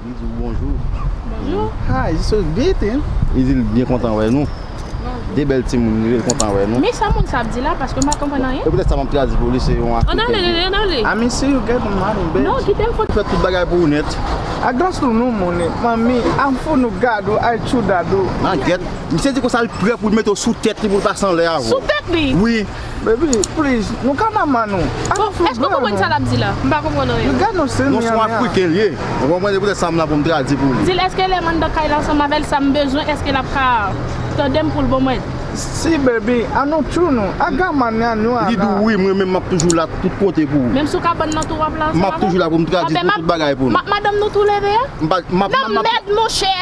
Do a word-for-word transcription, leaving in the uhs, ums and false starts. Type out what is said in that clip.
Li di w bonjou. Bonjou. Hi, you so beating. Li di l byen kontan wè nou. De bèl timoun, li kontan wè nou. Men sa moun sa ap di la, paske m pa konprann anyen. E poutèt sa m ap tradui pou li, se yon Ann ale, Afriken. ann ale. I miss you get the money, baby. Non, kite m fout. Fè tout bagay pou ou nèt. I gosta no money, mami. I'm for no gado, I chuda do. Nan gèt. Misye di konsa l prè pou l mete w sou tèt li, pou l pase anlè avè w. Sou tèt li. Wi. Baby, please, nou ka nan man nou. Bon, èske w konprann sa l ap di la? M pa konprann anyen. You got no sense. Non, se yon Afriken li ye. Ou konprann, se poutèt sa m la pou m tradui pou li. Di l èske lè m anndan kay la ansanm avè l, sa m bezwen, èske l ap ka tande m pou l ban mwen? Si, baby, I know true no. I got money, I know. Li di w wi, mwen menm m ap toujou la tout kote pou ou. Menm sou kabann nan tou w ap la M ansanm ap toujou la pou m tradui pou tout bagay pou nou. Madanm nou tou leve a? M pa, m ap, Nan m ap, mèd, monchè.